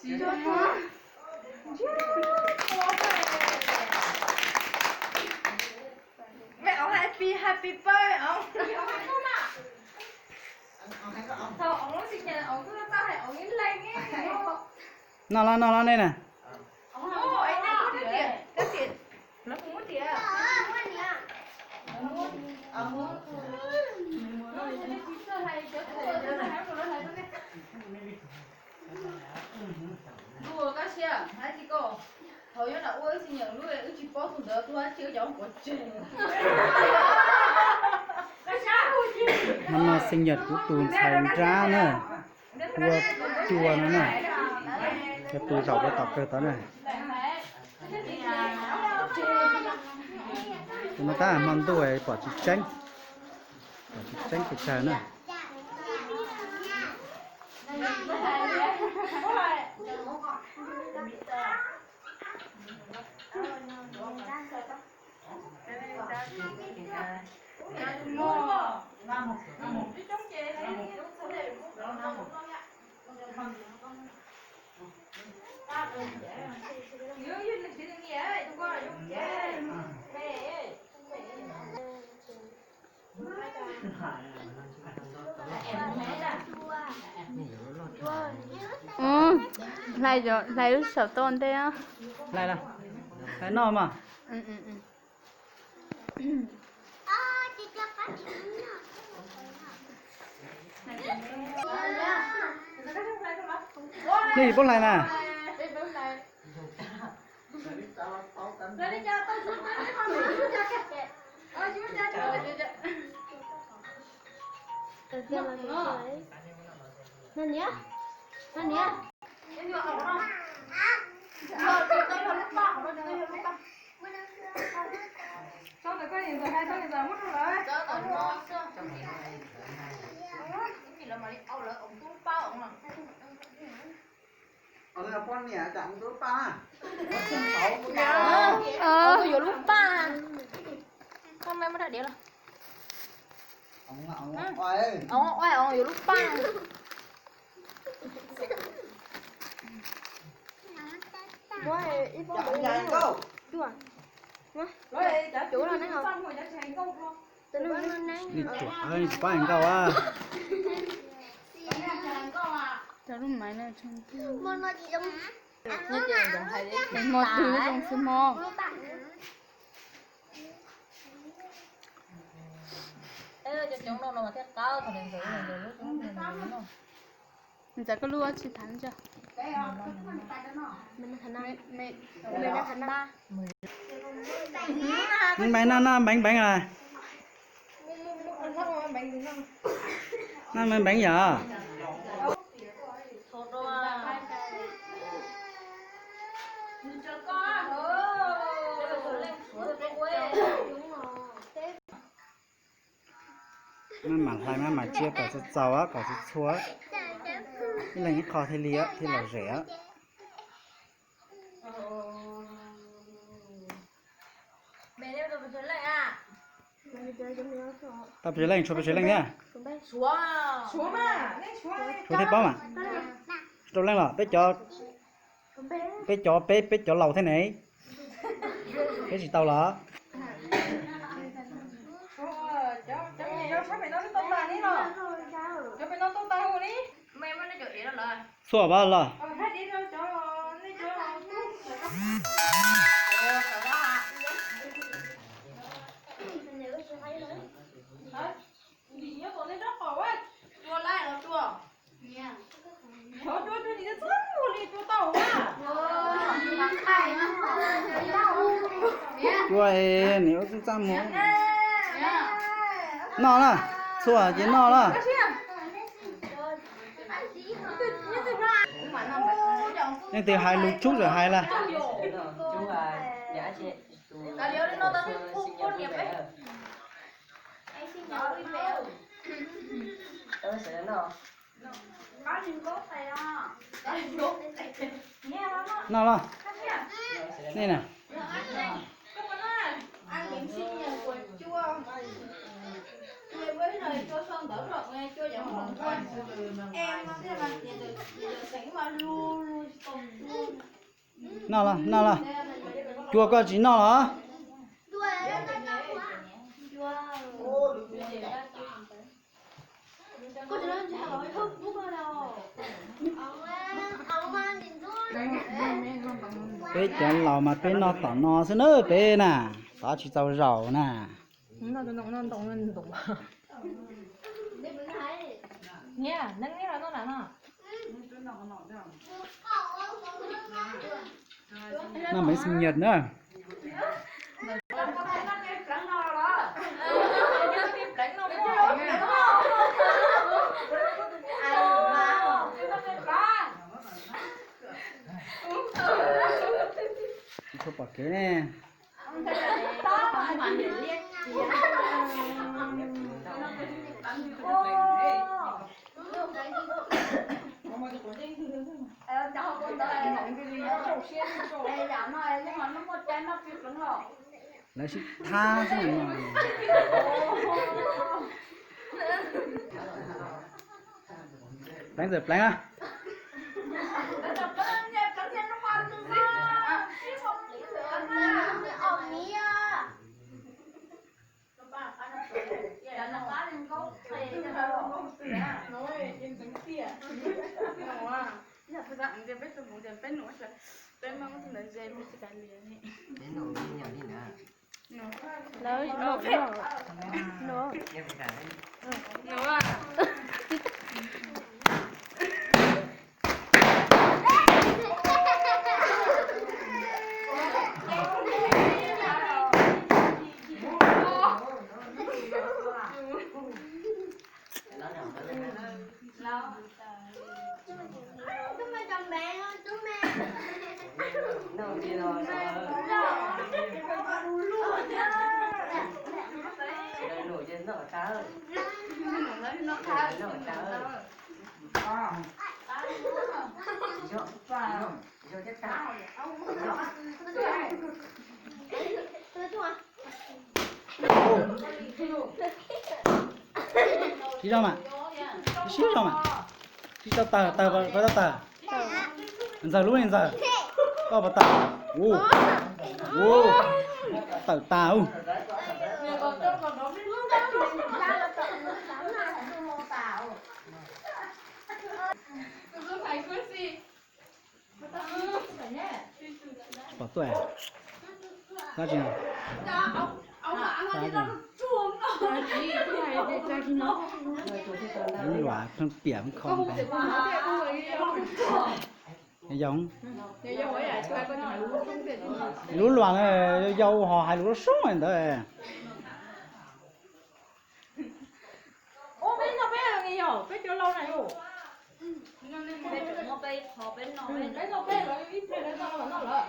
Mej ov happy happy birthday ov. Thaum ov lub xi nyas ov kuj tau hais ov ib leeg. Noj los noj los nej na. Ntuj, koj siab hais tias koj thaum nyob nram ua wb xi nyas lub wb tsis paub tus ntawd tuag tsis cov pov tseg. Hmo no xi nyas kuv tus ntxhais nrab na, ua cua no na, yog tus zaum rau tom kawg tod na. Tus no tab hmo ntuj pom tsis tseeb, pom tsis tseeb pes tsawg na. Ub, hlais, hlais lub saum toj ntej. Hlais, hlais noj mas. Nej yim puab hlais na. Poj niam tam tus lub paj na. Tus yuav lub paj. Koj maj muab rab diav los. Ua ua yuav lub paj. Ib pob nkauj. Ib pob nkauj. Ib tsuam, tsis pab hais nkauj a. Cov lub maiv no, hmo twg zoo xwb hmo. Ntxawm koj lub ua tsis thaiv ntsa. Npeev noj noj npeev npeev a. Noj npeev npeev yom. Maj mam hlais maj mam cia kom txaus txaus kom txhua txhua, ib leeg ib qho thiaj li thiaj lom zem. Tau pes tsawg leej, tshuav pes tsawg leej thiab? Tshuav thiab paub mas. Rau leej los peb cov, peb cov peb, peb cov laus thiab ne. Peb tsis tau los. Txhua pab los. Cua es niam ua txaj muag. Noj na, txhua ces noj na. Leej twg hais lus tshub txawm hais lawm. Noj los. Nej na. Noj los, noj los. Cua koj tsis noj los? Peb cov laus mas peb noj tom no xwb na peb na, tov tsis txaus zaum na. Noj maiv xi nyias na. Pom kev ne. Lawv sib thab xwb no. Pleev ntxawm pleev a. Lawv, Sib zog mas, sib zog mas. Sib tau tawg, tawg, pab tau tawg. Ntxawg lub ne Ntxawg, koj puas tawm? Ua, ua, tawm tas ub. Pom tuaj, dab tsi no? Lub luam pheej piam kho ntawd. Yog, lub luam yau yau ho hais lus soob ntawd. Peb cov laus na yus, peb noj peb lawv ib pliag lawv noj lawm.